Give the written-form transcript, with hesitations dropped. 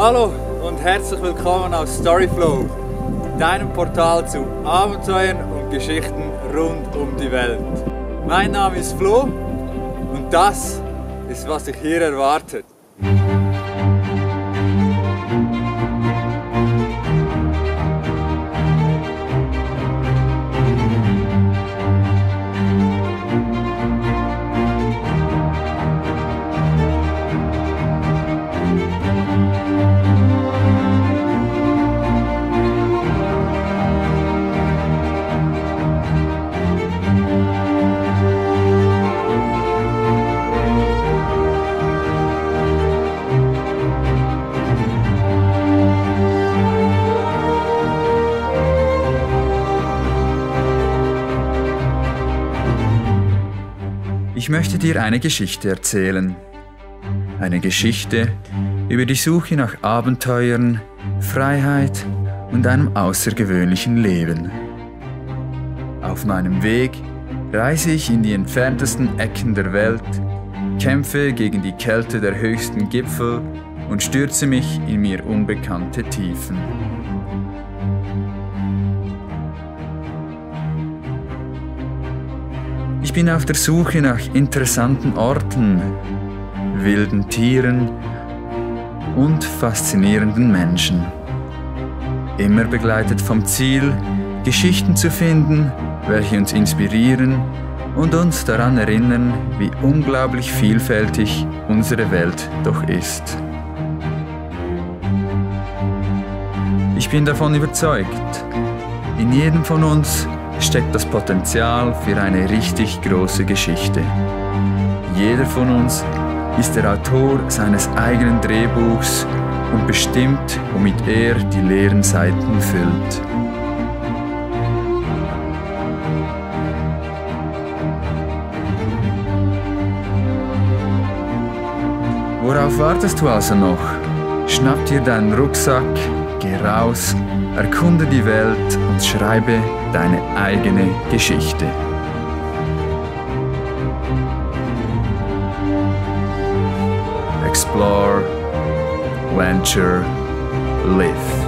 Hallo und herzlich willkommen auf Storyflow, deinem Portal zu Abenteuern und Geschichten rund um die Welt. Mein Name ist Flo und das ist, was dich hier erwartet. Ich möchte dir eine Geschichte erzählen. Eine Geschichte über die Suche nach Abenteuern, Freiheit und einem außergewöhnlichen Leben. Auf meinem Weg reise ich in die entferntesten Ecken der Welt, kämpfe gegen die Kälte der höchsten Gipfel und stürze mich in mir unbekannte Tiefen. Ich bin auf der Suche nach interessanten Orten, wilden Tieren und faszinierenden Menschen. Immer begleitet vom Ziel, Geschichten zu finden, welche uns inspirieren und uns daran erinnern, wie unglaublich vielfältig unsere Welt doch ist. Ich bin davon überzeugt, in jedem von uns steckt das Potenzial für eine richtig große Geschichte. Jeder von uns ist der Autor seines eigenen Drehbuchs und bestimmt, womit er die leeren Seiten füllt. Worauf wartest du also noch? Schnapp dir deinen Rucksack, geh raus, erkunde die Welt und schreibe deine eigene Geschichte. Explore, venture, live.